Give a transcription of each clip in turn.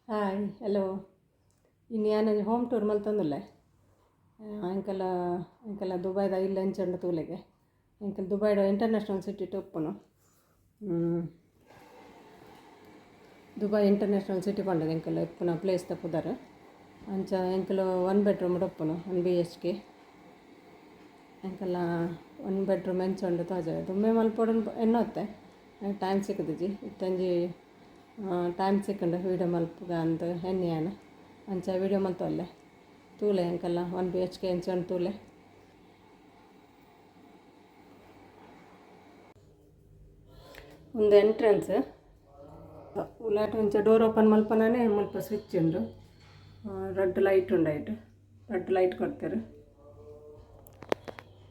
Hi hello, ಇನಿ ಯಾನ್ home tour ಮಲ್ತೊಂದುಲ್ಲೆ. ಎಂಕಲ ಎಂಕಲ ದುಬೈದ ಇಲ್ಲ್ ಎಂಚ ಉಂಡು ತೂಲೆಗೆ. ಎಂಕಲ್ ದುಬೈಡ್ ಇಂಟರ್ನ್ಯಾಷನಲ್ ಸಿಟಿ ಉಪ್ಪುನು. ದುಬೈ ಇಂಟರ್ನ್ಯಾಷನಲ್ ಸಿಟಿ ಪಂಡದು ಎಂಕಲ್ ಇಪ್ಪುನ ಪ್ಲೇಸ್ ದ ಪುದರ್. ಅಂಚ ಎಂಕುಲು ಒನ್ ಬೆಡ್ರೂಮ್ ಉಪ್ಪುನು, 1 BHK. ಎಂಕಲ್ನ ಒನ್ ಬೆಡ್ರೂಮ್ ಎಂಚ ಉಂಡು ತೋಜಾವೆ. ದುಂಬೆ ಮಲ್ಪೊಡು ಎನ್ನೊತ್ತೆ, ಟೈಮ್ ಸಿಕ್ಕುದಿಜಿ. ಇತ್ತೊಂಜಿ ಟೈಮ್ ಸಿಕ್ಕುಂಡು ವೀಡಿಯೋ ಮಲ್ಪುಗ ಅಂದ್ ಎನ್ನಿ ಯಾನ್. ಅಂಚ ವೀಡಿಯೋ ಮಲ್ತೊಲ್ಲೆ, ತೂಲೆ, ಎಂಕಲ್ನ 1 BHK ಎಂಚ ಉಂಡು ತೂಲೆ. ಉಂದು ಎಂಟ್ರೆನ್ಸ್. ಉಲಾಟ್ ಒಂಚ ಡೋರ್ ಓಪನ್ ಮಲ್ಪನಾನೆ ಮುಲ್ಪ ಸ್ವಿಚ್ ಉಂಡು. ರಡ್ಡ್ ಲೈಟ್ ಉಂಡು ಐಟ್, ರಡ್ಡ್ ಲೈಟ್ ಕೊರ್ತೆರ್.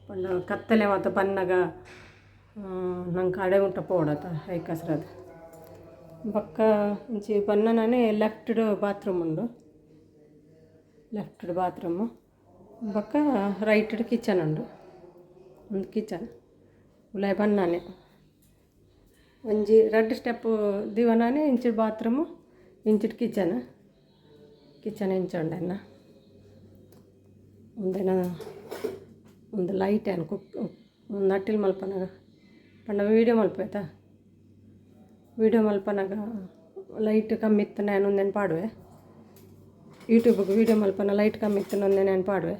ಪಂಡ ಕತ್ತಲೆ ಮಾತ ಬನ್ನಗ ನಂಕ್ ಅಡೆ ಮುಟ್ಟ ಪೋವೊಡತ, ಐಕಸ್ರಾದ್. ಬೊಕ್ಕ ಇಂಚಿ ಬನ್ನನಾನೆ ಲೆಫ್ಟ್ ಡ್ ಬಾತ್ರೂಮ್ ಉಂಡು. ಲೆಫ್ಟ್ ಡ್ ಬಾತ್ರೂಮ್, ಬೊಕ್ಕ ರೈಟ್ ಡ್ ಕಿಚನ್ ಉಂಡು. ಉಂದು ಕಿಚನ್. ಉಲಾಯಿ ಬನ್ನಾನೆ ಒಂಜಿ ರಡ್ಡ್ ಸ್ಟೆಪ್ ದೀವನಾನೆ ಇಂಚಿ ಬಾತ್ರೂಮ್, ಇಂಚಿಡ್ ಕಿಚನ್. ಕಿಚನ್ ಇಂಚ ಉಂಡು ಎನ್ನ. ಉಂದೆನ ಉಂದು ಲೈಟ್ ಯಾನ್ ಕುಕ್ ಅಟ್ಟಿಲ್ ಮಲ್ಪನಗ ಪಂಡ ವೀಡಿಯೋ ಮಲ್ಪುವೆತ, ವೀಡಿಯೋ ಮಲ್ಪನಗ ಲೈಟ್ ಕಮ್ಮಿ ಇತ್ತುಂಡ ಯಾನ್ ಉಂದೆನ್ ಪಾಡುವೆ. ಯೂಟ್ಯೂಬ್ಗೆ ವೀಡಿಯೋ ಮಲ್ಪನ ಲೈಟ್ ಕಮ್ಮಿ ಇತ್ತುಂಡ ಉಂದೆನ್ ಯಾನ್ ಪಾಡುವೆ.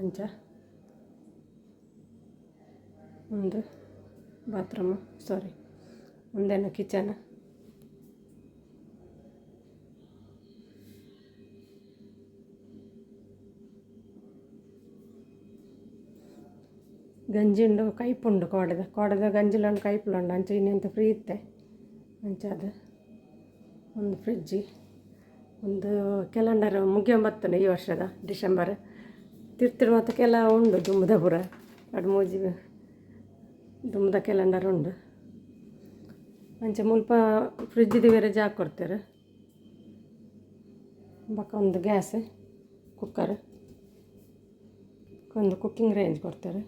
ಅಂಚ ಉಂದು ಬಾತ್ರೂಮ್, ಸಾರಿ, ಉಂದೆನ ಕಿಚನ್. ಗಂಜಿ ಉಂಡು, ಕೈಪುಂಡು. ಕೋಡೆದ ಕೋಡೆದ ಗಂಜಿಲ ಉಂಡು, ಕೈಪುಲ ಉಂಡು. ಅಂಚ ಇನಿ ಒಂತೆ ಫ್ರೀ ಇತ್ತೆ, ಅಂಚ ಅದು. ಒಂದು ಫ್ರಿಜ್ಜಿ, ಒಂದು ಕ್ಯಾಲೆಂಡರ್. ಮುಗಿಯೊಂದು ಬತ್ತುಂಡು ಈ ವರ್ಷದ ಡಿಸೆಂಬರ್. ತಿರ್ತಿಡ್ ಮಾತ ಕೆಲ ಉಂಡು. ದುಂಬುದ ಪೂರ ರಡ್ಡ್ ಮೂಜಿ ದುಂಬುದ ಕ್ಯಾಲೆಂಡರ್ ಉಂಡು. ಅಂಚ ಮುಲ್ಪ ಫ್ರಿಜ್ ದೀವೆರೆ ಜಾಗ ಕೊರ್ತೆರ್. ಬೊಕ ಒಂದು ಗ್ಯಾಸ್, ಕುಕ್ಕರ್, ಒಂದು ಕುಕ್ಕಿಂಗ್ ರೇಂಜ್ ಕೊರ್ತೆರ್.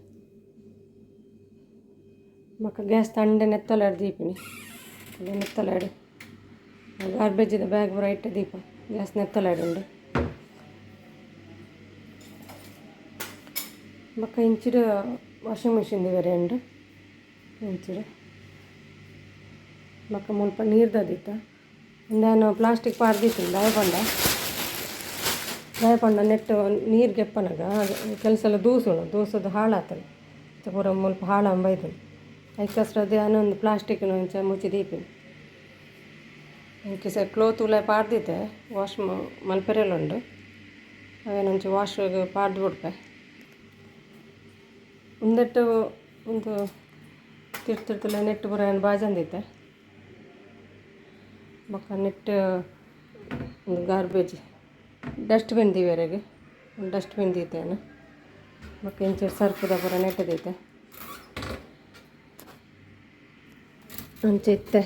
ಬೊಕ ಗ್ಯಾಸ್ ತಂಡೆ ನೆತ್ತೊಲೆಡ್ ದೀಪಿನಿ ನೆತ್ತೊಲೆಡ್. ಗಾರ್ಬೇಜಿದ ಬ್ಯಾಗ್ ಪೂರ ಐಟ್ ದೀಪ. ಗ್ಯಾಸ್ ನೆತ್ತೊಲೆಡ್ ಉಂಡು. ಬೊಕ ಇಂಚಿಡ್ ವಾಷಿಂಗ್ ಮಿಷಿನ್ ದೀವೆರೆ ಉಂಡು ಇಂಚಿಡ್. ಬೊಕ ಮುಲ್ಪ ನೀರ್ದ ದೀತ. ಉಂದೆನ್ ಪ್ಲಾಸ್ಟಿಕ್ ಪಾಡ್ದ್ ದೀತ್ಂಡ್. ದಾಯೆ ಪಂಡ ನೆಟ್ಟ್ ನೀರ್ ಗೆಪ್ಪನಗ ಕೆಲಸಲ ದೂಸುಂಡು, ದೂಸುದು ಹಾಳಾತುಂಡು. ಪೂರ ಮುಲ್ಪ ಹಾಳಾಂಬ ಬೈದುಂಡು. ಐಕೋಸ್ಕರ ಯಾನ್ ಒಂದು ಪ್ಲಾಸ್ಟಿಕ್ ಇಂಚ ಮುಚ್ಚಿ ದೀಪಿನಿ. ಇಂಚ ಕ್ಲೋತ್ ಉಲಾಯಿ ಪಾಡ್ದಿತ್ತೆ, ವಾಶ್ ಮಲ್ಪೆರೆಲ ಉಂಡು. ಅವೇನ್ ಒಂಚಿ ವಾಶ್ ಪಾಡ್ದ್ ಬುಡ್ಪೆ. ಉಂದೆಟ್ ಉಂದು ತಿರ್ತ್ ನೆಟ್ ಪೂರ ಯಾನ್ ಬಾಜೊಂದಿತ್ತೆ. ಬೊಕ ನೆಟ್ ಉಂದು ಗಾರ್ಬೇಜ್ ಡಸ್ಟ್ಬಿನ್ ದೀವೆರೆಗ್ ಡಸ್ಟ್ಬಿನ್ ದೀತೆ ಯಾನ್. ಬೊಕ ಇಂಚ ಸರ್ಪುದ ಪೂರ ನೆಟ್ ದೀತೆ. ಅಂಚ ಇತ್ತೆ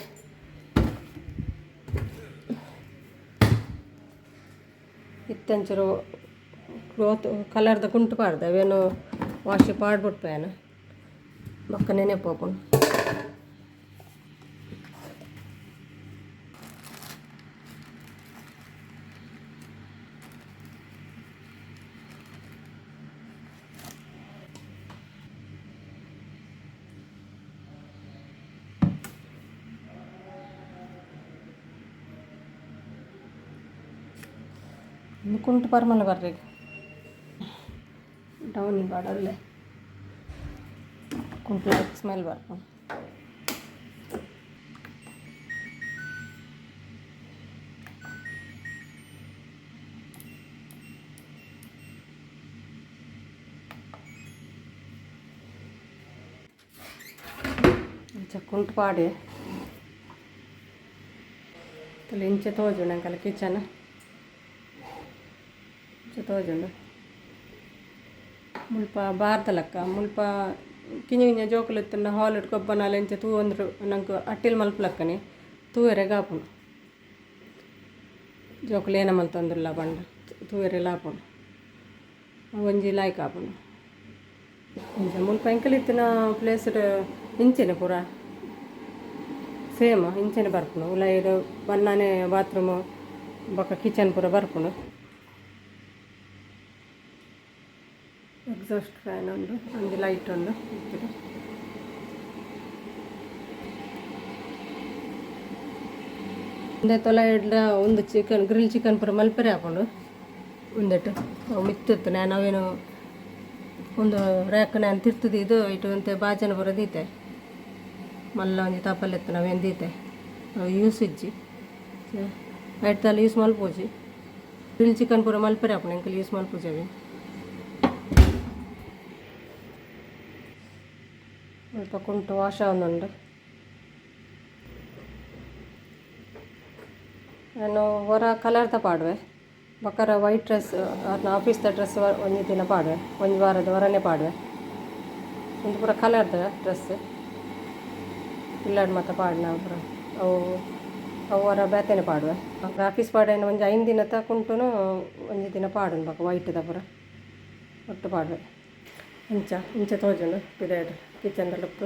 ಇತ್ತೆ ಒಂಚೂರು ಕ್ಲೋತ್ ಕಲರ್ದ ಕುಂಟು ಪಾಡ್ದೆ, ಅವೇನು ವಾಶ್ ಪಾಡ್ಬಿಡ್ಪೆ ಯಾನ್. ಬೊಕ್ಕ ನೆನೆ ಪೋಪುಂಡು. ಉಂದು ಕುಂಟು ಪರ್ಮಲ ಬರ್ರೆಗ್ ಡೌನಿ ಬಾಡಲ್ಲೆ ಕುಂಟು ಸ್ಮೆಲ್ ಬರ್ಪುಂಡು. ಇಂಚ ಕುಂಟು ಪಾಡೆ ತೂಲೆ. ಇಂಚ ತೋಜುಂಡು ಅಂಕಲ್ ಕಿಚನ್, ಇಂಚ ತೋಜುಂಡು. ಮುಲ್ಪ ಬಾರ್ದ ಲೆಕ್ಕ. ಮುಲ್ಪ ಕಿಂಜ ಕಿಂಜ ಜೋಕುಲು ಇತ್ತುಂಡ ಹಾಲ್ ಗೊಬ್ಬನಾಲ ಇಂಚ ತೂವೊಂದು ನಂಕ್ ಅಟ್ಟಿಲ್ ಮಲ್ಪುಲಕ್ಕನೆ ತೂವೆರೆಗ್ ಆಪುಂಡು. ಜೋಕುಲು ಏನ ಮಲ್ತೊಂದುಲ್ಲ ಪಂದ್ ತೂವೆರೆಲ ಆಪುಂಡು. ಒಂಜಿ ಲಾಯ್ಕ್ ಆಪುಂಡು. ಇಂಚ ಮುಲ್ಪ ಎಂಕಲ್ ಇತ್ತಿನ ಪ್ಲೇಸ್ ಡ್ ಇಂಚೆನೆ ಪೂರ ಸೇಮ್ ಇಂಚೆನೆ ಬರ್ಪುಂಡು. ಉಲಾಯಿಡ್ ಬನ್ನಾನೆ ಬಾತ್ರೂಮ್. ಬೊಕ ಕಿಚನ್ ಪೂರ ಬರ್ಪುಂಡು. ಎಕ್ಸಾಸ್ಟ್ ಫ್ಯಾನ್ ಉಂಡು, ಒಂಜಿ ಲೈಟ್ ಉಂಡು ಮಿತ್ತುಡು. ಉಂದೆತ ಉಲಾಯಿಡ್ಲ ಉಂದು ಚಿಕನ್ ಗ್ರಿಲ್ ಚಿಕನ್ ಪೂರ ಮಲ್ಪೆರೆ ಆಪುಂಡು. ಉಂದೆಟ್ ಅವು ಮಿತ್ತ್ ನಾನು ಅವೇನು ಉಂದು ರ್ಯಾಕ್ ನಾನು ತಿರ್ತ್ ದೀದ್ ಐಟ್ ಒಂತೆ ಬಾಜನ ಪೂರ ದೀತೆ. ಮಲ್ಲ ಒಂಜಿ ತಪಲೆ ಇತ್ತಿನ ಅವೇನು ದೀತೆ. ಅವು ಯೂಸ್ ಇಜ್ಜಿ, ಐಟ್ ದಾಲ ಯೂಸ್ ಮಲ್ಪೊಜಿ. ಗ್ರಿಲ್ ಚಿಕನ್ ಪೂರ ಮಲ್ಪೆರೆ ಆಪುಂಡು, ಎಂಕುಲು ಯೂಸ್ ಮಲ್ಪುಜಿ ಅವೇನು. ಮುಲ್ಪ ಕುಂಟು ವಾಶ್ ಆವೊಂದುಂಡು. ಯಾನ್ ಒರ ಕಲರ್ದ ಪಾಡುವೆ, ಬೊಕರ ವೈಟ್ ಡ್ರೆಸ್ ಅರ್ನ ಆಫೀಸ್ದ ಡ್ರೆಸ್ ಒಂಜಿ ದಿನ ಪಾಡುವೆ, ಒಂಜಿ ವಾರದ ಒರನೆ ಪಾಡುವೆ. ಉಂದು ಪೂರ ಕಲರ್ದ ಡ್ರೆಸ್ ಇಲ್ಲಡ್ ಮಾತ ಪಾಡುನ ಪೂರ. ಅವು ಅವು ಒರ ಬೇತೆನೆ ಪಾಡುವೆ. ಆಫೀಸ್ ಪಾಡೈನ ಒಂಜಿ 5 ದಿನತ ಕುಂಟುನು ಒಂಜಿ ದಿನ ಪಾಡುನು, ಬೊಕ ವೈಟ್ದ ಪೂರ ಒಟ್ಟು ಪಾಡುವೆ. ಇಂಚ ಇಂಚ ತೋಜುಂಡು ಪಿದಾಯ್ಡ್ ಕಿಚನ್ದ ಲುಕ್.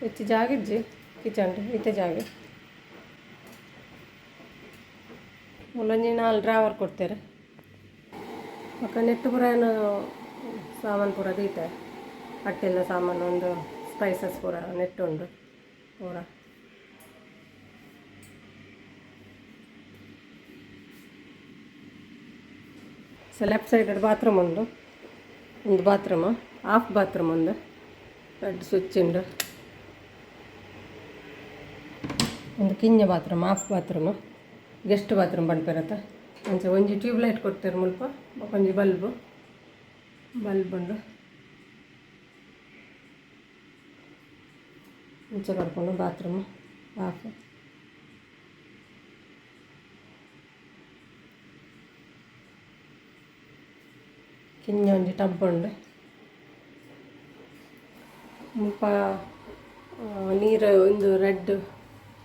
ಹೆಚ್ಚು ಜಾಗ ಇಜ್ಜಿ ಕಿಚನ್, ಇತ್ತೆ ಜಾಗ. ಮೂಲೊಂಜಿ 4 ಡ್ರಾವರ್ ಕೊಡ್ತೇವೆ. ಬೊಕ ನೆಟ್ ಪೂರ ಏನು ಸಾಮಾನು ಪೂರ ದೀತೆ, ಅಟ್ಟಿಲ್ಲ ಸಾಮಾನು ಒಂದು ಸ್ಪೈಸಸ್ ಪೂರ ನೆಟ್ ಉಂಡು ಪೂರ. ಸೊ ಲೆಫ್ಟ್ ಸೈಡ್ ಬಾತ್ರೂಮ್ ಉಂಡು, ಒಂದು ಬಾತ್ರೂಮ್, ಹಾಫ್ ಬಾತ್ರೂಮ್ ಉಂಡು, ರೆಡ್ ಸ್ವಿಚ್ ಉಂಡು. ಒಂದು ಕಿಂಜ bathroom, half bathroom, guest bathroom ಪನ್ಪೆರತ. ಅಂಚ ಒಂಜಿ ಟ್ಯೂಬ್ ಲೈಟ್ ಕೊಡ್ತೇವೆ ಮುಲ್ಪ, ಬೊಕ ಒಂಜಿ ಬಲ್ಬ್ ಬಲ್ಬ್ ಉಂಡು. ಇಂಚ ಬರ್ಪುಂಡು ಬಾತ್ರೂಮ್ ಹಾಫ್. ಕಿಂಜ ಒಂಜಿ ಟಬ್ ಉಂಡು. ಮುಲ್ಪ ನೀರು ಉಂದು ರೆಡ್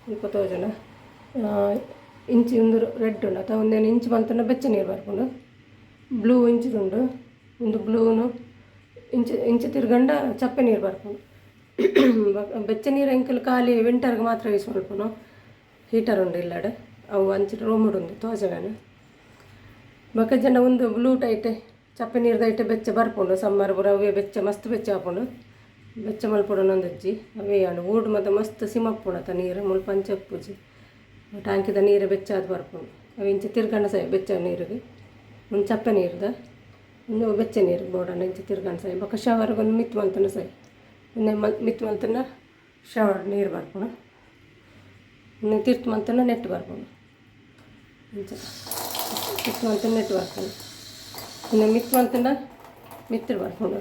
ಮುಲ್ಪ ತೋಜುಂಡು. ಇಂಚಿ ಉಂದು ರೆಡ್ ಉಂಡು ಅತ ಉಂದೆನ್ ಇಂಚಿ ಮಲ್ತುಂಡ ಬೆಚ್ಚ ನೀರು ಬರ್ಪುಂಡು. ಬ್ಲೂ ಇಂಚಿದುಂಡು, ಉಂದು ಬ್ಲೂನು ಇಂಚಿ ಇಂಚಿ ತಿರ್ಗಂಡ ಚಪ್ಪೆ ನೀರು ಬರ್ಪುಂಡು. ಬೆಚ್ಚ ನೀರು ಎಂಕುಲು ಖಾಲಿ ವಿಂಟರ್ಗೆ ಮಾತ್ರ ಯೂಸ್ ಮಲ್ಪುನು. ಹೀಟರ್ ಉಂಡು ಇಲ್ಲಡೆ, ಅವು ಅಂಚಿ ರೂಮುಡು ಉಂಡು ತೋಜವೇನು. ಬೊಕ ಜನ ಉಂದು ಬ್ಲೂ ಟೈಟ್ ಚಪ್ಪೆ ನೀರ್ದ ಐಟ್ ಬೆಚ್ಚ ಬರ್ಪುಂಡು. ಸಮ್ಮರ್ ಪೂರ ಅವೇ ಬೆಚ್ಚ ಮಸ್ತ್ ಬೆಚ್ಚ ಆಪುಂಡು. ಬೆಚ್ಚ ಮಲ್ಪೊಡು ಅವೇ ಆಂಡ್ ಊಡು ಮಾತ ಮಸ್ತ್ ಸಿಮಪ್ಪುಂಡು ಅತ ನೀರು. ಮುಲ್ಪ ಅಂಚ ಉಪ್ಪುಜಿ, ಟ್ಯಾಂಕಿದ ನೀರು ಬೆಚ್ಚ ಆದ್ ಬರ್ಪುಂಡು. ಅವು ಇಂಚ ತಿರ್ಗಂಡ ಸೈ ಬೆಚ್ಚ ನೀರಿಗೆ, ಉಂದು ಚಪ್ಪೆ ನೀರ್ದ, ಉಂದು ಬೆಚ್ಚ ನೀರು ಬೋಡಾಂಡ ಇಂಚ ತಿರ್ಗಂಡ ಸೈ. ಬೊಕ ಶವರ್ಗೆ ಒಂದು ಮಿತ್ತ್ ಮಲ್ತುಂಡ ಸೈ, ಉಂದೆ ಮಿತ್ತ್ ಮಲ್ತುಂಡ ಶವರ್ ನೀರು ಬರ್ಪುಂಡು. ಉಂದು ತಿರ್ತ್ ಮಲ್ತುಂಡ ನೆಟ್ ಬರ್ಪುಂಡು. ಇಂಚ ತಿರ್ತ್ ಮಲ್ತುಂಡ ನೆಟ್ ಬರ್ಪುಂಡು. ಉಂದು ಮಿತ್ತ್ ಮಲ್ತುಂಡ ಮಿತ್ತ್ ಬರ್ಪುಂಡು.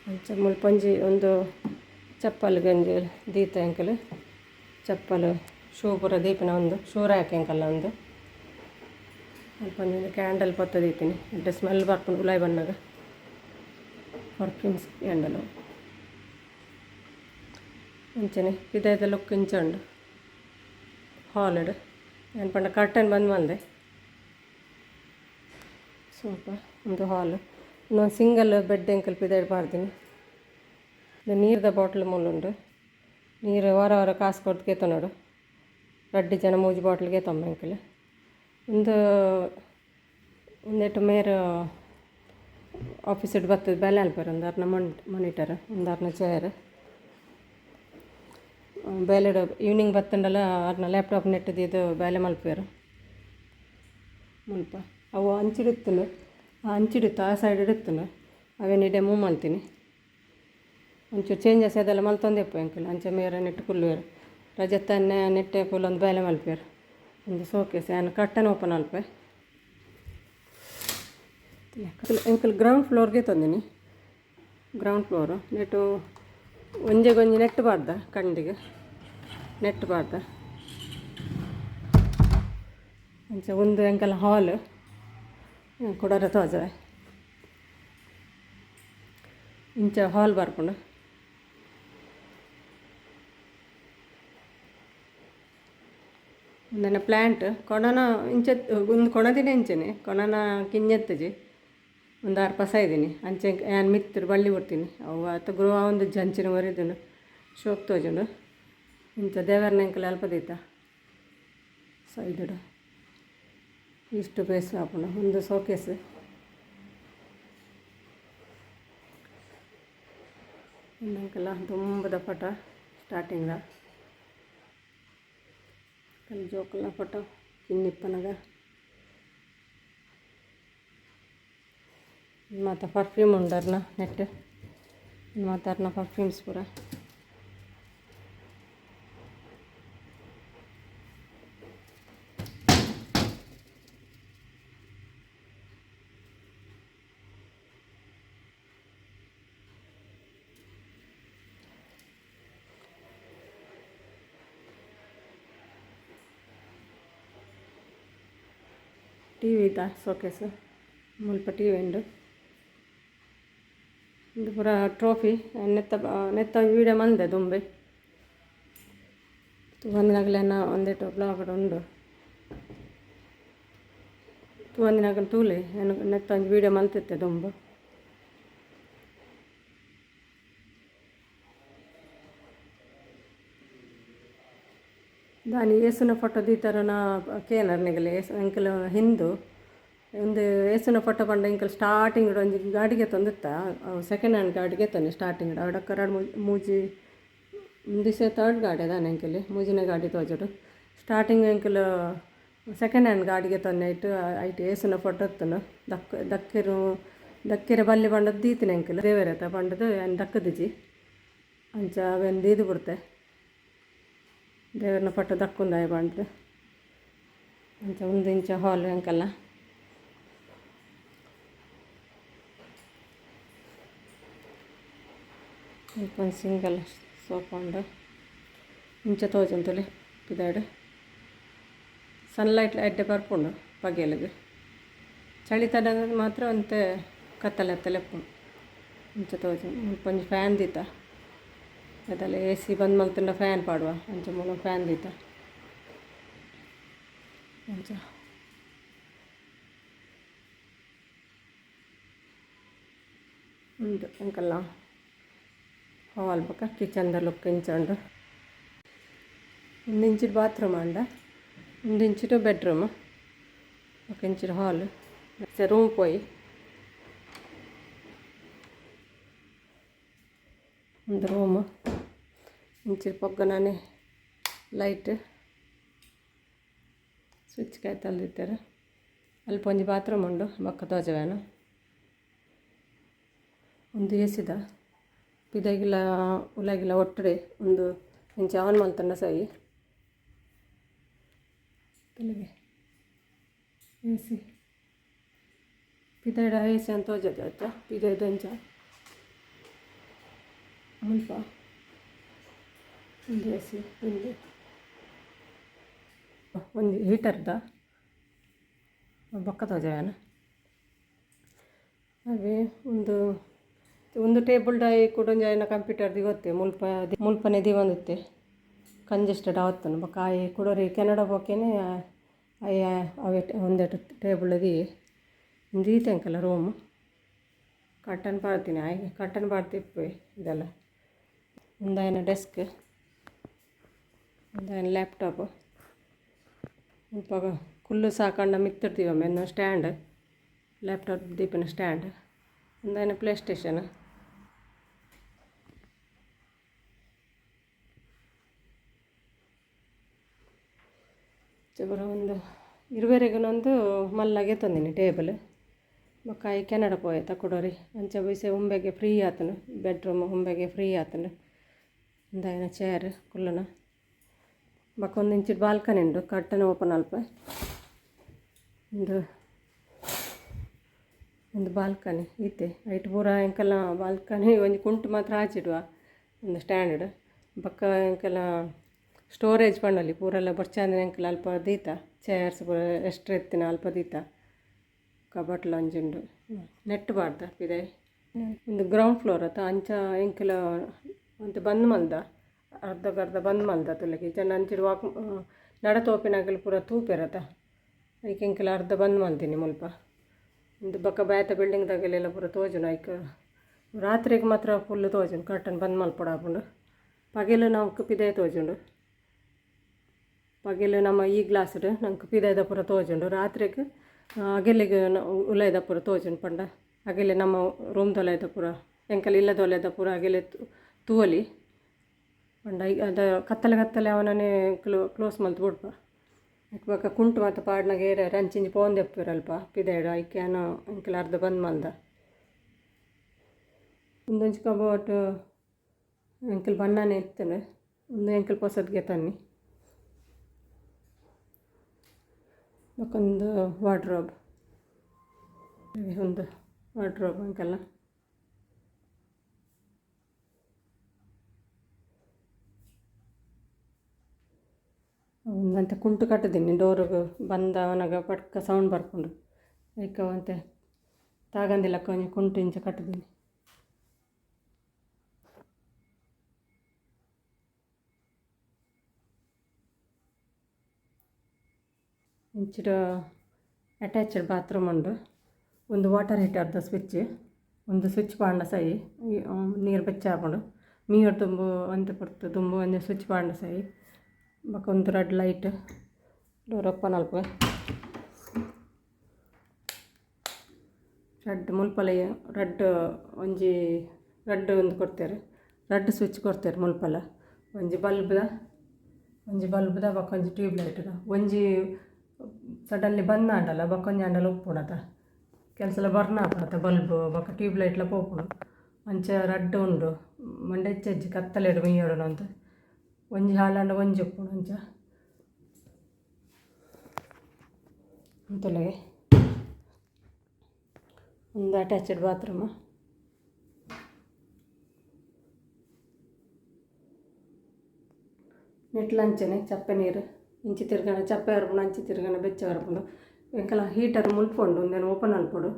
ಅಂಚ ಮುಲ್ಪ ಒಂಜಿ ಒಂದು ಚಪ್ಪಲ್ ಗಂಜಿ ದೀತ ಎಂಕುಲು, ಚಪ್ಪಲ್ ಶೂ ಪೂರ ದೀಪಿನ ಒಂದು ಶೂ ರ್ಯಾಕ್ ಎಂಕಲ್ನ ಒಂದು. ಮುಲ್ಪ ಒಂಜಿ ಕ್ಯಾಂಡಲ್ ಪತ್ತ ದೀತಿನಿ, ಎಡ್ಡೆ ಸ್ಮೆಲ್ ಬರ್ಪುಂಡು ಉಲಾಯಿ ಬನ್ನಗ, ಪರ್ಫ್ಯೂಮ್ಸ್ ಕ್ಯಾಂಡಲ್. ಅಂಚನೆ ಪಿದಾಯ್ದ ಲುಕ್ ಇಂಚ ಉಂಡು ಹಾಲ್ಡ್. ಯಾನ್ ಪಂಡ ಕರ್ಟನ್ ಬಂದ್ ಮಲ್ದೆ. ಸ್ವಲ್ಪ ಒಂದು ಹಾಲ್, ಇನ್ನೊಂದು ಸಿಂಗಲ್ ಬೆಡ್ ಎಂಕಲ್ ಪಿದಾಯ್ಡ್ ಪಾಡ್ದಿನಿ. ನೀರ್ದ ಬಾಟ್ಲ್ ಮೂಲುಂಡು. ನೀರು ವಾರ ವಾರ ಕಾಸು ಕೊರ್ದು ಗೆತೊನೊಡು, ರಡ್ಡ್ ಜನ 3 ಬಾಟ್ಲ್ ಗೆತೊಂಬ ಎಂಕುಲು. ಉಂದು ಉಂದೆಟ್ ಮೇರ್ ಆಫೀಸ್ಡ್ ಬತ್ತುದು ಬೇಲೆ ಮಲ್ಪೆರ್, ಉಂದು ಅರ್ನ ಮಾನಿಟರ್, ಉಂದು ಅರ್ನ ಚೇರ್. ಬೇಲೆಡ್ ಈವ್ನಿಂಗ್ ಬತ್ತುಂಡಲ ಅರ್ನ ಲ್ಯಾಪ್ಟಾಪ್ ನೆಟ್ ದೀದ್ ಬೇಲೆ ಮಲ್ಪುವೆರ್ ಮುಲ್ಪ. ಅವು ಅಂಚಿಡ್ ಇತ್ತುಂಡು, ಆ ಅಂಚಿಡಿತ್ತು, ಆ ಸೈಡ್ ಇತ್ತುಂಡು, ಅವೆನ್ ಇಡೆ ಮೂವ್ ಮಲ್ತಿನಿ. ಒಂಚೂರು ಚೇಂಜಸ್ ಅದೆಲ್ಲ ಮಲ್ತೊಂದೇ ಇಪ್ಪು ಎಂಕುಲು. ಅಂಚ ಮೇರ್ ನೆಟ್ ಕುಲ್ಲುವೆರ್, ರಜೆತನ್ನೆ ನೆಟ್ಟೆ ಕುಲ್ಲೊಂದು ಬೇಲೆ ಮಲ್ಪುವೆರ್. ಒಂದು ಶೋಕೇಸ್, ಯಾನ್ ಕರ್ಟನ್ ಓಪನ್ ಮಲ್ಪೆ. ಎಂಕುಲು ಗ್ರೌಂಡ್ ಫ್ಲೋರ್ಗೆ ತಂದಿನಿ, ಗ್ರೌಂಡ್ ಫ್ಲೋರು. ನೆಟ್ಟು ಒಂಜೆಗೊಂಜಿ ನೆಟ್ ಪಾಡ್ದ, ಕಂಡಿಗೆ ನೆಟ್ ಪಾಡ್ದ. ಅಂಚ ಒಂದು ಎಂಕಲ್ನ ಹಾಲ್ ಕುಡರ ತೋಜವೆ. ಇಂಚ ಹಾಲ್ ಬರ್ಪುಂಡು. ಉಂದೆನ ಪ್ಲ್ಯಾಂಟ್ ಕೊಣನ ಇಂಚ ಉಂದು ಕೊಣದಿನ ಇಂಚನೆ ಕೊಣನ ಕಿಂಜೆತ್ತಜಿ. ಒಂದು ಆರು ಪಸ ಇದ್ದೀನಿ ಅಂಚೆ ಯಾನ್ ಮಿತ್ತುಡು ಬಳ್ಳಿ ಕೊಡ್ತೀನಿ ಅವು ಆತ ಗ್ರೋ ಒಂದು ಜಂಚಿನ ಒರಿದುಂಡು ಶೋಕ್ ತೋಜುಂಡು ಇಂಚ ದೇವರ್ನ ಎಂಕಲ್ ಅಲ್ಪ ದೀತ ಸೈಡುಡು ಇಷ್ಟು ಪೇಸ್ ಆಪುಂಡು ಒಂದು ಸೋಕೇಸ್ ಉಂದು ದುಂಬುದ ಫೋಟೋ ಸ್ಟಾರ್ಟಿಂಗ್ದ ಜೋಕುಲ್ನ ಫೋಟೋ ಕಿನ್ನಿಪ್ಪನಗ ಮಾತ ಪರ್ಫ್ಯೂಮ್ ಉಂಡರ್ನ ನೆಟ್ ಮಾತಾರ್ನ ಪರ್ಫ್ಯೂಮ್ಸ್ ಪೂರ ಟಿವಿ ಇತ್ತ ಸೋಕೇಸ್ ಮುಲ್ಪ ಟಿವಿ ಉಂಡು ಉಂದು ಪೂರ ಟ್ರೋಫಿ ನೆತ್ತ ನೆತ್ತ ಒಂಜಿ ವೀಡಿಯೋ ಮಂದೆ ದುಂಬೆ ತೂವಂದಿನಗಲೆನ ಒಂದೆಟ್ ಬ್ಲಾಗ್ ಉಂಡು ತೂವಂದಿನಗಲ್ ತೂಲೆ ನೆತ್ತ ಒಂಜಿ ವೀಡಿಯೋ ಮಲ್ತಿತ್ತೆ ದುಂಬು. ದಾನಿ ಏಸುನ ಫೋಟೋ ದೀತರನ ಕೇನರ್ ನಿಗಲೆ ಎಂಕಲ್ ಹಿಂದೂ ಒಂದು ಏಸುನ ಫೋಟೋ ಪಂಡ ಎಂಕಲ್ ಸ್ಟಾರ್ಟಿಂಗ್ ಒಂಜಿ ಗಾಡಿಗೆ ತಂದಿತ್ತ ಸೆಕೆಂಡ್ ಹ್ಯಾಂಡ್ ಗಾಡಿಗೆ ತಂದೆ ಸ್ಟಾರ್ಟಿಂಗ್ ಅಡಕ್ಕ ರಡ್ಡ್ ಮೂಜಿ ದಿಸೆ ತರ್ಡ್ ಗಾಡಿ ದಾನೆ ಎಂಕಲ್ ಮೂಜಿನ ಗಾಡಿ ತೋಜುಡು ಸ್ಟಾರ್ಟಿಂಗ್ ಎಂಕಲ್ ಸೆಕೆಂಡ್ ಹ್ಯಾಂಡ್ ಗಾಡಿಗೆ ತಂದೆ ಐಟ್ ಐಟ್ ಏಸುನ ಫೋಟೋ ಇತ್ತುಂಡು ದಕ್ ದಕ್ಕೆರು ದಕ್ಕೆರೆ ಬಲ್ಲಿ ಪಂಡದ್ ದೀತಿನ ಎಂಕಲ್ ದೇವೆರೆತ ಪಂಡದು ಯಾನ್ ದಕ್ಕದಿಜಿ ಅಂಚ ಅವೆನ್ ದೀದ್ ಬುಡ್ತೆ ದೇವೆರ್ನ ಫೋಟೋ ದಕ್ಕುಂದಾಯ ಪಂಡ್ದ್ ಅಂಚ ಉಂದು ಇಂಚ ಹಾಲ್ ಎಂಕಲ್ನ ಒಂದು ಸಿಂಗಲ್ ಸೋಫಾ ಉಂಡು ಇಂಚ ತೋಜುಂಡು ತೂಲೆ ಪಿದಾಯ್ಡ್ ಸನ್ಲೈಟ್ ಎಡ್ಡೆ ಬರ್ಪುಂಡು ಪಗೆಲುಗು ಚಳಿತ ಮಾತ್ರ ಒಂತೆ ಕತ್ತಲೆ ಕತ್ತಲೆ ಉಪ್ಪುಂಡು ಇಂಚ ತೋಜುಂಡು ಮುಲ್ಪ ಒಂಜಿ ಫ್ಯಾನ್ ದೀತ ಅದಲ್ಲ ಎ ಸಿ ಬಂದ್ ಮಲ್ತುಂಡ ಫ್ಯಾನ್ ಪಾಡುವ ಅಂಚ ಮೂಲು ಫ್ಯಾನ್ ದೀತ ಅಂಚ ಉಂದು ಎಂಕಲ್ನ ಹಾಲ್ ಬೊಕ ಕಿಚನ್ದ ಲುಕ್ ಇಂಚ ಉಂಡು ಒಂದು ಇಂಚಿಡ್ ಬಾತ್ರೂಮ್ ಆಂಡ ಒಂದು ಇಂಚಿಡ್ ಬೆಡ್ರೂಮ್ ಬೊಕ ಇಂಚಿಡ್ ಹಾಲ್ ರೂಮ್ ಪೋಯಿ ಒಂದು ರೂಮ್ ಇಂಚಿಡ್ ಪೊಗ್ಗನನೆ ಲೈಟ್ ಸ್ವಿಚ್ ಕೈತಲ್ ದೀತೆರ್ ಅಲ್ಪ ಒಂಜಿ ಬಾತ್ರೂಮ್ ಉಂಡು ಬೊಕ್ಕ ತೋಜವೇನು ಉಂದು ಎಸಿದ ಪಿದಯಿಗ್ಲ ಉಲಗಿಲ ಒಟ್ಟುಡೆ ಉಂದು ಇಂಚ ಆನ್ ಮಲ್ತುಂಡ ಸೈ ತೂಲೆ ಎಸಿ ಪಿದಯ್ಡ ಎಸಿ ಅಂದ್ ತೋಜುಜಿ ಅತ್ತ ಪಿದಯ್ದ ಇಂಚ ಮುಲ್ಪ ಉಂದು ಎಸಿ ಉಂದು ಒಂಜಿ ಹೀಟರ್ದ ಬೊಕ್ಕ ತೋಜಾಯನ ಅವೇ ಒಂದು ಒಂದು ಟೇಬಲ್ ಡೈ ಕುಡೊಂಜಿ ಆಯ್ನ ಕಂಪ್ಯೂಟರ್ ದಿಗೊತ್ತೆ ಮುಲ್ಪ ಮುಲ್ಪನೆ ದಿವೊಂದಿತ್ತೆ ಕಂಜೆಸ್ಟೆಡ್ ಆವತ್ತುಂಡು ಬೊಕ ಆಯೆ ಕುಡೊರಿ ಕೆನಡ ಪೋಕೆನೆ ಆಯೆ ಅವೆಟ್ ಉಂದೆಟ್ ಟೇಬಲ್ ದೀಯೆ ಉಂದು ಈತೆ ಎಂಕಲ್ನ ರೂಮ್ ಕರ್ಟನ್ ಪಾಡ್ದಿನಿ ಆಯೆ ಕರ್ಟನ್ ಪಾಡ್ದಿಪ್ಪುವೆ ಇದೆಲ್ಲ ಉಂದು ಆಯನ ಡೆಸ್ಕ್ ಉಂದು ಆಯನ ಲ್ಯಾಪ್ಟಾಪ್ ಮುಲ್ಪ ಕುಲ್ಲು ಸಾಕಂಡ ಮಿತ್ತ್ ದೀವೊಂಬೆ ಉಂದು ಸ್ಟ್ಯಾಂಡ್ ಲ್ಯಾಪ್ಟಾಪ್ ದೀಪಿನ ಸ್ಟ್ಯಾಂಡ್ ಉಂದು ಆಯ್ನ ಪ್ಲೇ ಸ್ಟೇಷನ್. ಪೂರ ಉಂದು ಇರುವೆರೆಗುನೊಂದು ಮಲ್ಲ ಗೆತೊಂದಿನಿ ಟೇಬಲ್ ಬೊಕ ಆಯೆ ಕೆನಡ ಪೋಯೆ ಕುಡೊರಿ ಅಂಚ ಬೈಸೆ ಉಂಬೆಗೆ ಫ್ರೀ ಆತುಂಡು ಬೆಡ್ರೂಮ್ ಉಂಬೆಗೆ ಫ್ರೀ ಆತುಂಡು ಉಂದು ಆಯ್ನ ಚೇರ್ ಕುಲ್ಲುನ ಬೊಕ ಒಂದು ಇಂಚಿಡ್ ಬಾಲ್ಕನಿ ಉಂಡು ಕರ್ಟನ್ ಓಪನ್ ಅಲ್ಪ ಉಂದು ಉಂದು ಬಾಲ್ಕನಿ ಇತ್ತೆ ಐಟ್ ಪೂರ ಎಂಕಲ್ನ ಬಾಲ್ಕನಿ ಒಂಜಿ ಕುಂಟು ಮಾತ್ರ ಆಚಿಡುವ ಒಂದು ಸ್ಟ್ಯಾಂಡ್ ಬೊಕ ಎಂಕಲ್ನ ಸ್ಟೋರೇಜ್ ಪಂಡೊಲಿ ಪೂರೆಲ್ಲ ಬೊರ್ಚಾಂದಿನ ಎಂಕಲ್ ಅಲ್ಪ ದೀತ ಚೇರ್ಸ್ ಪೂರ ಎಕ್ಸ್ಟ್ರಾ ಇತ್ತಿನ ಅಲ್ಪ ದೀತ ಕಬಟ್ಲ ಒಂಜಿ ಉಂಡು ನೆಟ್ ಪಾಡ್ದ ಪಿದಾಯಿ ಉಂದು ಗ್ರೌಂಡ್ ಫ್ಲೋರ್ ಅತ್ತ ಅಂಚ ಎಂಕಲ ಒಂತೆ ಬಂದ್ ಮಲ್ದ ಅರ್ಧಗ್ ಅರ್ಧ ಬಂದ್ ಮಲ್ದ ತೂಲೆಗ್ ಇಜ್ಜಾಂಡ ಅಂಚಿಡ್ ವಾಕ್ ನಡತ್ ಪೋಪಿನಕುಲು ಪೂರ ತೂಪೆರ್ ಅತ್ತ ಐಕ್ ಎಂಕುಲು ಅರ್ಧ ಬಂದ್ ಮಲ್ದಿನಿ ಮುಲ್ಪ. ಉಂದು ಬೊಕ್ಕ ಬೇತೆ ಬಿಲ್ಡಿಂಗ್ ದಗಲೆಲ್ಲ ಪೂರ ತೋಜುಂಡು ಐಕ್ ರಾತ್ರೆಗ್ ಮಾತ್ರ ಫುಲ್ ತೋಜುಂಡು ಕರ್ಟನ್ ಬಂದ್ ಮಲ್ಪೊಡಾಪುಂಡು ಪಗೆಲ್ ನಮಕ್ ಪಿದಯಿ ತೋಜುಂಡು ಪಗೆಲ್ ನಮ್ಮ ಈ ಗ್ಲಾಸ್ಡ್ ನಂಕ್ ಪಿದಯಿದ ಪೂರ ತೋಜುಂಡು ರಾತ್ರೆಗ್ ಅಗೆಲೆಗ್ ಉಲಯಿದ ಪೂರ ತೋಜುಂಡು ಪಂಡ ಅಗೆಲೆ ನಮ್ಮ ರೂಮ್ ದೊಲೈದ ಪೂರ ಎಂಕಲ್ ಇಲ್ಲದೊಲೈದ ಪೂರ ಅಗೆಲೆ ತೂವೊಲಿ ಪಂಡ ಅದ ಕತ್ತಲೆ ಕತ್ತಲೆ ಅವನನೆ ಕ್ಲೋಸ್ ಮಲ್ತ್ ಬುಡ್ಪ ಐಕ್ ಬೊಕ ಕುಂಟು ಮಾತ ಪಾಡ್ನಗ ಏರಾರ ಅಂಚಿ ಇಂಚಿ ಪೋವೊಂದಿಪ್ಪುವೆರ್ ಅಲ್ಪ ಪಿದಯ್ಡ್ ಐಕ್ ಯಾನ್ ಎಂಕಲ್ ಅರ್ಧ ಬಂದ್ ಮಲ್ದ. ಉಂದೊಂಜಿ ಕಬೋರ್ಡ್ ಎಂಕುಲು ಬನ್ನನೆ ಇತ್ತುಂಡು ಉಂದು ಎಂಕುಲು ಪೊಸತ್ ಗೆತೊನ್ನಿ ಬೊಕ ಉಂದು ವಾರ್ಡ್ರೋಬ್ ಉಂದು ವಾರ್ಡ್ರೋಬ್ ಎಂಕಲ್ನ. ಉಂದು ಒಂತೆ ಕುಂಟು ಕಟ್ಟುದಿನಿ ಡೋರುಗು ಬಂದ್ ಆವನಗ ಪಟ್ಕ ಸೌಂಡ್ ಬರ್ಪುಂಡು ಐಕ್ ಒಂತೆ ತಾಗಂದಿಲಕ ಒಂಜಿ ಕುಂಟು ಇಂಚ ಕಟ್ಟುದಿನಿ. ಇಂಚಿಡ್ ಅಟ್ಯಾಚ್ಡ್ ಬಾತ್ರೂಮ್ ಉಂಡು ಉಂದು ವಾಟರ್ ಹೀಟರ್ದ ಸ್ವಿಚ್ ಉಂದು ಸ್ವಿಚ್ ಪಾಡ್ಂಡ ಸೈ ನೀರು ಬೆಚ್ಚ ಆಪುಂಡು ಮೀಯೊಡು ದುಂಬು ಒಂತೆ ಪೊರ್ತು ದುಂಬು ಒಂಜಿ ಸ್ವಿಚ್ ಪಾಡ್ಂಡ ಸೈ ಬೊಕ ಉಂದು ರಡ್ಡ್ ಲೈಟ್ ಡೋರ್ ಓಪನ್ ಮಲ್ಪುವೆ ರಡ್ಡ್ ಮುಲ್ಪಲ ರಡ್ಡ್ ಒಂಜಿ ರಡ್ಡ್ ಉಂದು ಕೊರ್ತೆರ್ ರಡ್ಡ್ ಸ್ವಿಚ್ ಕೊರ್ತೆರ್ ಮುಲ್ಪಲ ಒಂಜಿ ಬಲ್ಬ್ದ ಬೊಕ ಒಂಜಿ ಟ್ಯೂಬ್ ಲೈಟ್ದ ಒಂಜಿ ಸಡನ್ಲಿ ಬಂದ್ ಆಂಡಲ ಬೊಕ ಒಂಜಿ ಆಂಡಲ ಉಪ್ಪುಂಡು ಕೆಲಸಲ ಬರ್ನ್ ಆಪುಂಡು ಬಲ್ಬ್ ಬೊಕ ಟ್ಯೂಬ್ ಲೈಟ್ಲ ಪೋಪುಂಡು ಅಂಚ ರಡ್ಡ್ ಉಂಡು ಮಂಡೆ ಹೆಚ್ಚ ಕತ್ತಲೆಡ್ ಮೀಯೊಡು ಅಂತ ಒಂಜಿ ಹಾಳಾಂಡ ಒಂಜಿ ಉಪ್ಪುಂಡು ಅಂಚ ಉಂತುಲೆ ಉಂದು ಅಟ್ಯಾಚ್ಡ್ ಬಾತ್ರೂಮ್ ನೆಟ್ಲ ಅಂಚನೆ ಚಪ್ಪೆ ನೀರು ಇಂಚಿ ತಿರ್ಗಣ ಚಪ್ಪೆ ಬರ್ಪುಂಡು ಅಂಚಿ ತಿರ್ಗಣ ಬೆಚ್ಚ ಬರ್ಪುಂಡು ಎಂಕಲ್ನ ಹೀಟರ್ ಮುಲ್ಪ ಉಂಡು ಉಂದೆನ್ ಓಪನ್ ಮಲ್ಪೊಡು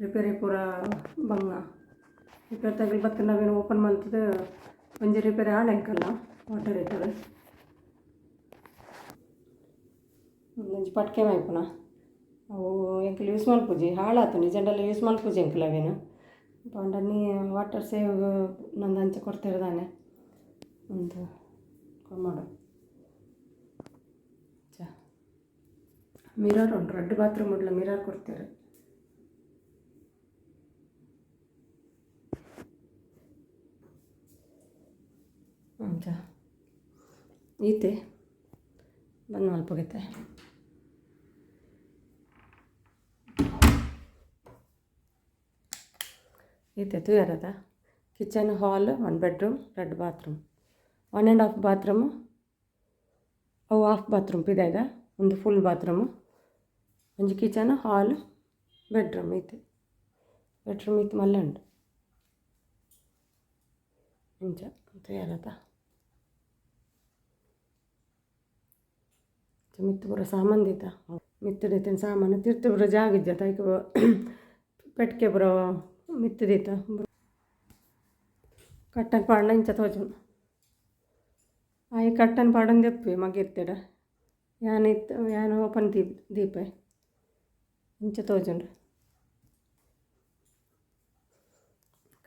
ರಿಪೇರಿ ಪೂರ ಬಂಗ ರಿಪೇರಿ ತಗಲ್ ಬತ್ತಿನ ಅವೆನ್ ಓಪನ್ ಮಲ್ತುದು ಒಂಜಿ ರಿಪೇರಿ ಆಂಡ್ ಎಂಕಲ್ನ ವಾಟರ್ ಹೀಟರ್ ಒಂಜಿ ಪಟ್ಕೆ ಮೈಪುನ ಅವು ಎಂಕುಲು ಯೂಸ್ ಮಲ್ಪುಜಿ ಹಾಳಾತುಂಡು ಇಜ್ಜಂಡಲ ಯೂಸ್ ಮಲ್ಪುಜಿ ಎಂಕುಲು ಅವೆನ್ ಪಂಡ ನೀ ವಾಟರ್ ಸೇವ್ ನಂದು ಅಂಚ ಕೊರ್ತೆರ್ ದಾನೆ ಉಂದು ಕೊಮೊಡು ಮಿರರ್ ಉಂಡು ರಡ್ಡ್ ಬಾತ್ರೂಮ್ ಉಡ್ಲ ಮಿರರ್ ಕೊರ್ತೆರ್. ಅಂಚ ಈತೆ ಬಂದ್ ಮಲ್ಪೊಗಿತ್ತೆ ಈತೆ ತೂಯರದ ಕಿಚನ್ ಹಾಲ್ ಒನ್ ಬೆಡ್ರೂಮ್ ರಡ್ಡ್ ಬಾತ್ರೂಮ್ 1.5 ಬಾತ್ರೂಮ್ ಅವು ಹಾಫ್ ಬಾತ್ರೂಮ್ ಪಿದಾಯ್ದ ಉಂದು ಫುಲ್ ಬಾತ್ರೂಮ್ ಒಂಜಿ ಕಿಚನ್ ಹಾಲ್ ಬೆಡ್ರೂಮ್ ಈತೆ ಬೆಡ್ರೂಮ್ ಈತ್ ಮಲ್ಲೆ ಉಂಡು ಇಂಚ ತೂಯರತ ಮಿತ್ತ್ ಪೂರ ಸಾಮಾನು ದೀತ ಮಿತ್ತ್ ದೀತಿನ ಸಾಮಾನು ತಿರ್ತ್ ಪೂರ ಜಾಗ ಇಜ್ಜತ ಐಕ್ ಪೆಟ್ಕೆ ಪೂರ ಮಿತ್ತ್ ದೀತ ಕಟ್ಟನ್ ಪಾಡ್ಂಡ ಇಂಚ ತೋಜುಂಡು ಆಯೆ ಕಟ್ಟನ್ ಪಾಡೊಂದು ಮಗಿತ್ತೆಡ ಯಾನ್ ಇತ್ತೆ ಯಾನ್ ಓಪನ್ ದೀಪ್ ದೀಪೆ ಇಂಚ ತೋಜುಂಡು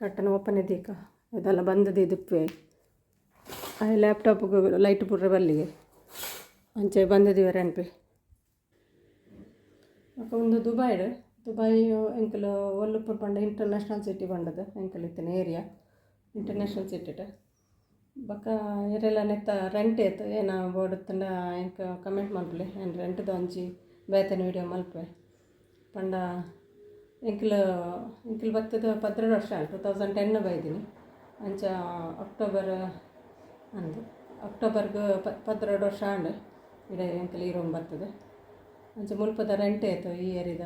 ಕಟ್ಟನ್ ಓಪನ್ ದೀಕ ಇದೆಲ್ಲ ಬಂದ್ ದೀದಿಪ್ಪುವೆ ಆಯೆ ಲ್ಯಾಪ್ಟಾಪ್ಗ್ ಲೈಟ್ ಪೂರ ಬಲ್ಲಿಗೆ ಅಂಚೆ ಬಂದ್ ದೀವರೆ ಅನ್ಪೆ ಬೊಕ ಉಂದು ದುಬೈಡ್ ದುಬೈ ಎಂಕುಲು ಒಲ್ಲುಪ್ಪು ಪಂಡ ಇಂಟರ್ನ್ಯಾಷನಲ್ ಸಿಟಿ ಪಂಡದು ಎಂಕುಲು ಇತ್ತಿನ ಏರಿಯಾ ಇಂಟರ್ನ್ಯಾಷನಲ್ ಸಿಟಿಟ್ ಬೊಕ ಇರೆಲ ನೆತ್ತ ರೆಂಟ್ ಏತ್ ಏನ ಬೋಡಿತ್ತುಂಡ ಎಂಕ್ ಕಮೆಂಟ್ ಮಲ್ಪುಲೆ ಯಾನ್ ರೆಂಟ್ದ ಒಂಜಿ ಬೇತೆನೆ ವೀಡಿಯೋ ಮಲ್ಪುವೆ ಪಂಡ ಎಂಕುಲು ಎಂಕುಲು ಬತ್ತುದು 12 ವರ್ಷ ಆಂಡ್ 2010 ಬೈದಿನಿ ಅಂಚ ಅಕ್ಟೋಬರ್ ಅಂದ್ ಅಕ್ಟೋಬರ್ಗ್ 12 ವರ್ಷ ಆಂಡ್ ಇಡೆ ಎಂಕುಲು ಈ ರೂಮ್ ಬತ್ತುದು ಅಂಚ ಮುಲ್ಪದ ರೆಂಟ್ ಏತ್ ಈ ಏರಿಯಾದ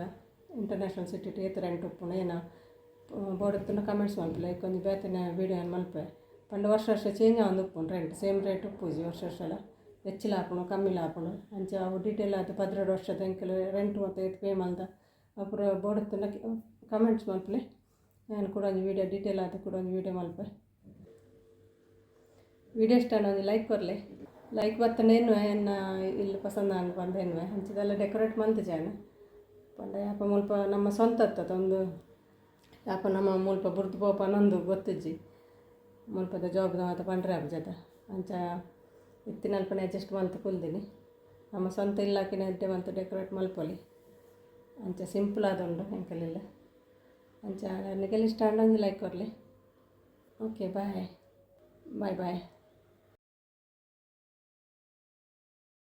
ಇಂಟರ್ನ್ಯಾಷನಲ್ ಸಿಟಿಟ್ ಏತ್ ರೆಂಟ್ ಉಪ್ಪುಂಡು ಏನ ಬೋಡಿತ್ತುಂಡ ಕಮೆಂಟ್ಸ್ ಮಲ್ಪುಲೆ ಐಕ್ ಒಂಜಿ ಬೇತೆನೆ ವೀಡಿಯೋ ಯಾನ್ ಮಲ್ಪುವೆ ಪಂಡ ವರ್ಷ ವರ್ಷ ಚೇಂಜ್ ಆವೊಂದು ಉಪ್ಪುಂಡು ರೆಂಟ್ ಸೇಮ್ ರೇಟ್ ಉಪ್ಪುಜಿ ವರ್ಷ ವರ್ಷಲ ಹೆಚ್ಚಿಲ ಆಪುಂಡು ಕಮ್ಮಿಲ ಆಪುಂಡು ಅಂಚ ಅವು ಡೀಟೇಲ್ ಆದ್ 12 ವರ್ಷದ ಎಂಕುಲು ರೆಂಟ್ ಮಾತ ಏತ್ ಪೇ ಮಲ್ದ ಅವು ಪೂರ ಬೋಡಿತ್ತುಂಡ ಕಮೆಂಟ್ಸ್ ಮಲ್ಪುಲೆ ಯಾನ್ ಕುಡ ಒಂಜಿ ವೀಡಿಯೋ ಡೀಟೇಲ್ ಆದ್ ಕುಡ ಒಂಜಿ ವೀಡಿಯೋ ಮಲ್ಪುವೆ ವೀಡಿಯೋ ಇಷ್ಟ ಆಂಡ ಒಂಜಿ ಲೈಕ್ ಕೊರ್ಲೆ ಲೈಕ್ ಬತ್ತಂಡ ಎನ್ನುವೆ ಎನ್ನ ಇಲ್ಲ್ ಪಸಂದ್ ಆಂಡ್ ಪಂದ್ ಎನ್ನುವೆ ಅಂಚ ದಾಲ ಡೆಕೋರೇಟ್ ಮಲ್ತಿಜ ಯಾನ್. ಪಂಡ ಯಾಪ ಮುಲ್ಪ ನಮ್ಮ ಸ್ವಂತ ಅತ್ತತ ಉಂದು. ಯಾಪ ನಮ್ಮ ಮುಲ್ಪ ಬುಡ್ದು ಪೋಪನೊಂದು ಗೊತ್ತಿಜ್ಜಿ. ಮುಲ್ಪದ ಜಾಬ್ದ ಮಾತ ಪಂಡ್ರೆ ಆಪುಜತ. ಅಂಚ ಇತ್ತಿನಲ್ಪನೆ ಅಡ್ಜಸ್ಟ್ ಮಲ್ತ್ ಕುಲ್ದಿನಿ. ನಮ್ಮ ಸ್ವಂತ ಇಲ್ಲಾಕಿನ ಎಡ್ಡೆ ಮಲ್ತ್ ಡೆಕೋರೇಟ್ ಮಲ್ಪೊಲಿ. ಅಂಚ ಸಿಂಪಲ್ ಆದುಂಡು ಎಂಕಲಿಲ್ಲ. ಅಂಚ ನಿಕಲ್ ಇಷ್ಟ ಆಂಡ ಒಂಜಿ ಲೈಕ್ ಕೊರ್ಲೆ. Okay, bye bye boy.